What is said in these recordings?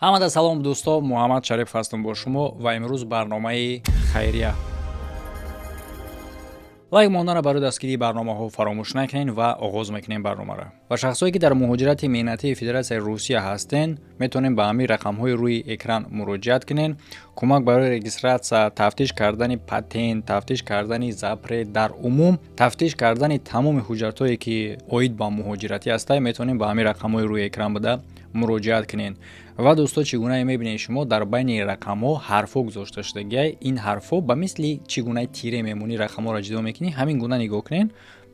Ҳамада салом, дӯсто, Муҳаммад Шарипов ҳастам бо шумо ва имрӯз барномаи хайрия. Лайк монданро барои дастгирии барномаҳо фаромӯш накунед ва оғоз мекунем барномаро. Ва шахсое, ки дар муҳоҷирати меҳнатии Федератсияи Русия ҳастен, метавонем ба ҳамин рақамҳои рӯи экран муроҷиат кунед. Кӯмак барои регистрация, тафтиш кардани патент, тафтиш кардани запрет, дар умум тафтиш кардани тамоми ҳуҷҷатҳое, ки оид ба муҳоҷиратӣ ҳастанд, метавонем ба ҳамин рақамҳои рӯи экран буда муроҷиат кунед. Ва дӯсто, чӣ гунае мебинед шумо, дар байни рақамҳо ҳарфҳо гузошта шудагиай. Ин ҳарфҳо ба мисли чӣ гунаи тире мемонӣ, рақамҳоро ҷудо мекунӣ, ҳамин гуна нигоҳ кунед.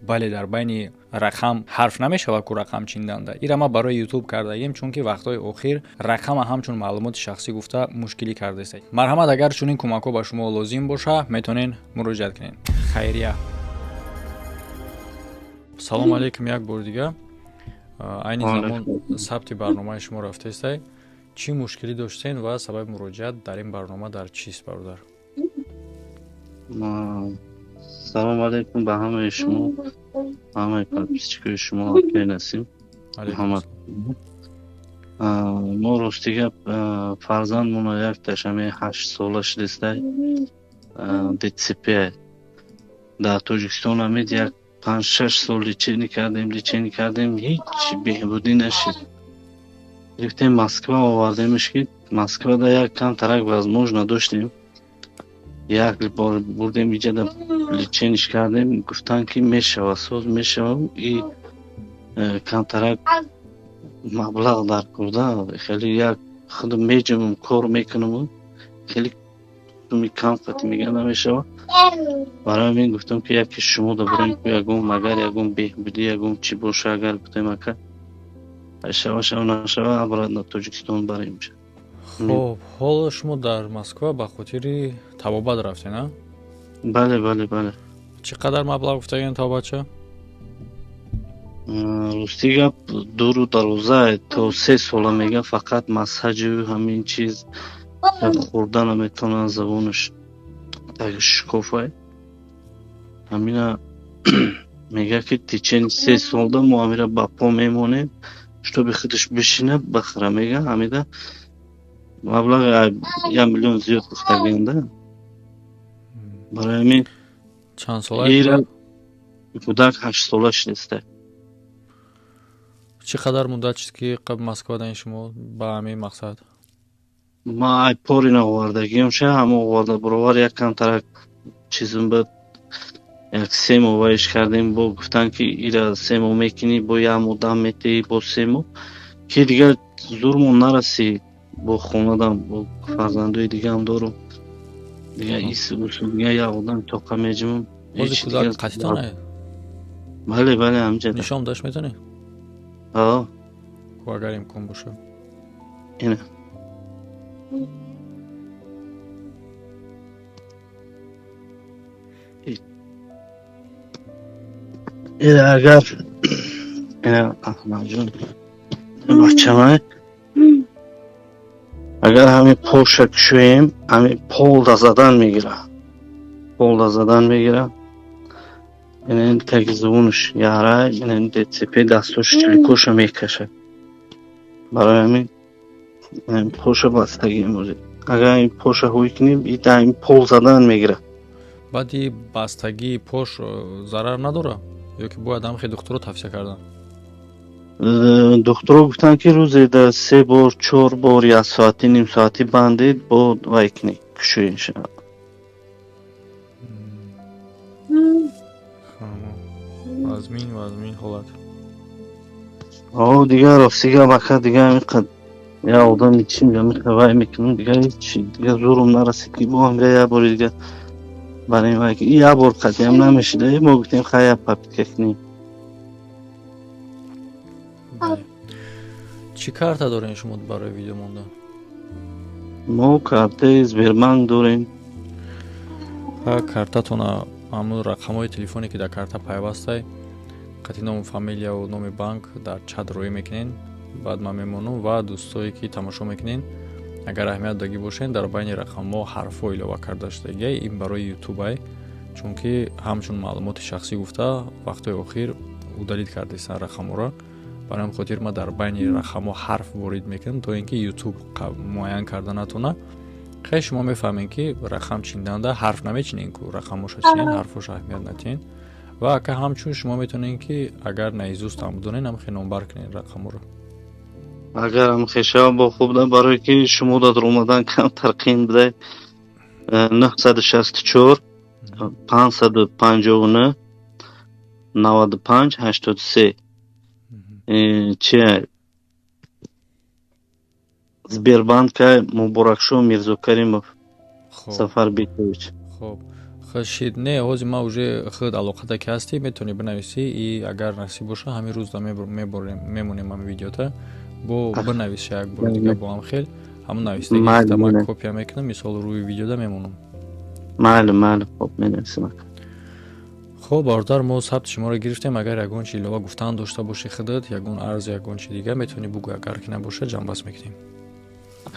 Бале, дар байни рақам ҳарф намешавад ку рақам чинданда. Ира ма барои Ютуб кардагим, чунки вақтҳои охир рақама ҳамчун маълумоти шахсӣ гуфта мушкилӣ кардааст. Марҳамат, агар чунин кӯмакҳо ба шумо лозим боша, метавонед муроҷиат кунед. Хайрия. Салому алейкум як бори дига. Айни замон сабти барномаи шумо рафтаистай. Чӣ мушкилӣ доштен ва сабаби муроҷиат дар ин барнома дар чист, бародар? Салому алейкум ба ҳамаи шумо, ҳамаи подписчикои шумо, акай Насим Муҳаммад. Мо, рости гап, фарзандмона якташ ҳамин 8 сола шудистай, ДЦП. Дар Тоҷикистон ҳамид як 5-6 сол лечение кардем, лечение кардем, ҳеҷ беҳбудӣ нашид. Гирифтем, Москва овардемш, ки Москвада як камтарак возможно доштем. Як бор бурдем иҷада, лечение ш кардем, гуфтанд, ки мешава, соз мешава и камтарак маблағ дар курда. Хеле як худам меҷумам, кор мекунаму хеле суми кам қати мега намешава. Барои ҳамин гуфтам, ки яке шумо да бурем, ягон магар ягон беҳбудӣ, ягон чӣ боша, агар гуфтем, ака, шава, шава, нашава, обратно Тоҷикистон барем. Хоб, ҳоло шумо дар Москва ба хотири табобат рафтед, а? Бале. Чӣ қадар маблағ гуфтагиен табобатча? Рости гап, дуру дароза, то 3 сола мега, фақат массажу ҳамин чиз, хӯрда наметавонад, забонаш так шикофай. Ҳамина мега, ки течение 3 солда мо ҳамира ба по мемонем, чтобы худаш бишина, бихӯра. Мега, ҳамида маблағи 1 миллион зиёд гуфтагианда. Барои ҳамин. Чанд сола? Кӯдак 8 сола шудааст. Чӣ қадар муддат шуд, ки Москвадаин шумо ба ҳамин мақсад? Ма ай порина овардагиам ша, ҳама оварда баровар, як камтарак чизм буд, як 3 моҳ вайш кардем, бо гуфтанд, ки ира 3 моҳ мекунӣ, бо як моҳ дам метаҳӣ, бо 3 моҳ, ки дигар зурмон нарасид. Бо хонадам, бо фарзандои дигаам дорум, дигар ис дигар як одам тоқа меҷумам. Ҳозир кӯдак қатитоне? Бале, ҳамҷа. Нишон дошт метавонӣ? А. Ку, агар имкон боша. Ина. Ина, агар ина, Аҳмадҷон, бачама, агар ҳамин поша кушоем, ҳамин полда задан мегира, полда задан мегира. Ина, таги забонаш яра, ина ДЦП, дастош чиликоша мекашад. Барои ҳамин поша бастагӣ. Агар ин поша ҳӯй кунем, ин пол задан мегирад. Баъди бастагии пош зарар надорад ё ки бояд ҳамхе духтуро тавсия кардан? Духтуро гуфтанд, ки рӯзе да се бор, чор бор, як соатӣ, ним соатӣ бандед, бо вай кунед, кушоед шавад. Вазмин, вазмин ҳолат. О, дигар рости гап, ака, дигар ҳамиқад як одами чӣ мегӯям, вай мекунам, дигар ҳечи, дигар зӯрум нарасид, ки бо ҳамира як бори дигар барои вай, як бор қатъиам намешуда. Мо гуфтем, хай, як попытка кунем. Чӣ карта дорем шумо барои видео мондан? Мо картаи Сбербанк дорем. Картатона, ҳамун рақамҳои телефоне, ки дар карта пайвастай, қати ному фамилияву номи банк дар чат роӣ мекунен, баъд ман мемонам. Ва дӯстое, ки тамошо мекунен, агар аҳамият додагӣ бошен, дар байни рақамҳо ҳарфҳо илова карда шудагиай. Ин барои Ютубай, чунки ҳамчун маълумоти шахсӣ гуфта вақтҳои охир удалить кардаистанд рақамҳоро. Барои ҳамин хотир ман дар байни рақамҳо ҳарф ворид мекунам, то ин ки Ютуб муайян карда натона. Хеле шумо мефаҳмед, ки рақам чинданда ҳарф намечинен ку, рақамҳоша чинен, ҳарфҳоша аҳамият натиҳен. Ва ака, ҳамчун шумо метавонед, ки агар наизуст ҳам бидонед, ҳам хел номбар кунед рақамҳоро. Агар ҳам хешава бо хуб да, барое ки шумо дар омадан камтар қиин будай. 964 559 95 83. Чи, Сбербанка, Муборакшо Мирзокаримов Сафарбекович. Хоб, хушид. Не, ҳозир ман уже худ алоқада ки ҳастӣ, метавонӣ бинависӣ и агар насиб боша, ҳамин рӯзда мемонем ҳамин видеота. Бо бинависа як бори дига, бо ҳам хел ҳамон навистагӣ ман копия мекунам, мисол, рӯи видеода мемонам. Майли, майли, хоб, менависам. Хоб, бародар, мо сабти шуморо гирифтем. Агар ягон чи илова гуфтан дошта бошӣ худат, ягон арз, ягон чи дига, метавонӣ бугӯ. Агар ки набошад, ҷамъбаст мекунем.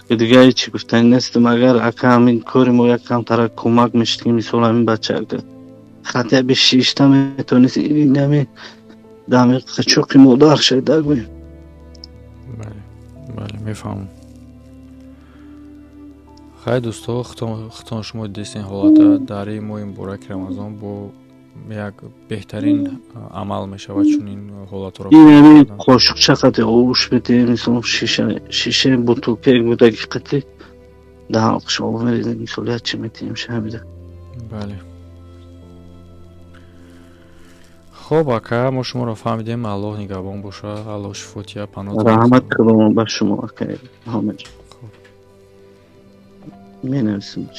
Дига ҳечи гуфтанӣ нестам. Агар, ака, ҳамин кори мо як камтара кӯмак мешуд, ки мисол ҳамин бача агар хотя бы шишта метавонист, инами дами қачоқи модар шайда гӯем. Бале, бале, мефаҳмам. Хай, дӯсто, худтон шумо дидистен ҳолата. Дар ин моҳи мубораки Рамазон бо як беҳтарин амал мешавад чунин ҳолатро. Инами қошуқча қати овуш метиҳем, мисол, шишаи бутулкаи будаги қати даҳанқиш об мерезем, мисол, як чи метиҳем шамида. Бале, хоб, ака, мо шуморо фаҳмидем. Аллоҳ нигаҳбон боша, Аллоҳ шифо тия, паноҳ. Раҳмат худованд ба шумо, ака Ҳомиҷон. Менависем.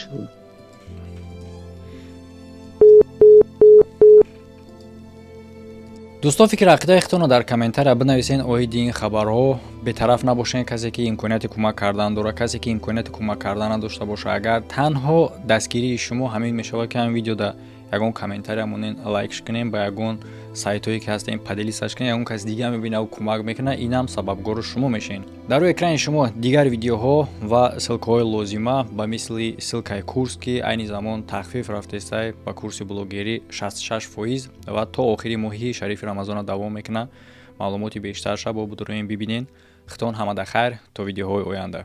Дӯстон, фикри ақидаи худтонро дар комментария бинависен оиди ин хабарҳо. Бетараф набошен. Касе ки имконияти кӯмак кардан дорад, касе ки имконияти кӯмак кардан надошта боша, агар танҳо дастгирии шумо ҳамин мешавад, ки ҳамин видеода ягон комментария монен, лайкш кунем, ба ягон сайтҳое ки ҳастем поделиться ш кунем, ягон каси дига мебинаву кӯмак мекунад, инам сабабгори шумо мешавед. Дар рӯи экрани шумо дигар видеоҳо ва ссылка ҳои лозима, ба мисли ссылка и курс, ки айни замон тахфиф рафтестай ба курси блогерӣ 66% ва то охири моҳи шарифи Рамазона давом мекунад. Маълумоти бештарша бо будроем бибинен. Хитон ҳамада хайр, то видеоҳои оянда.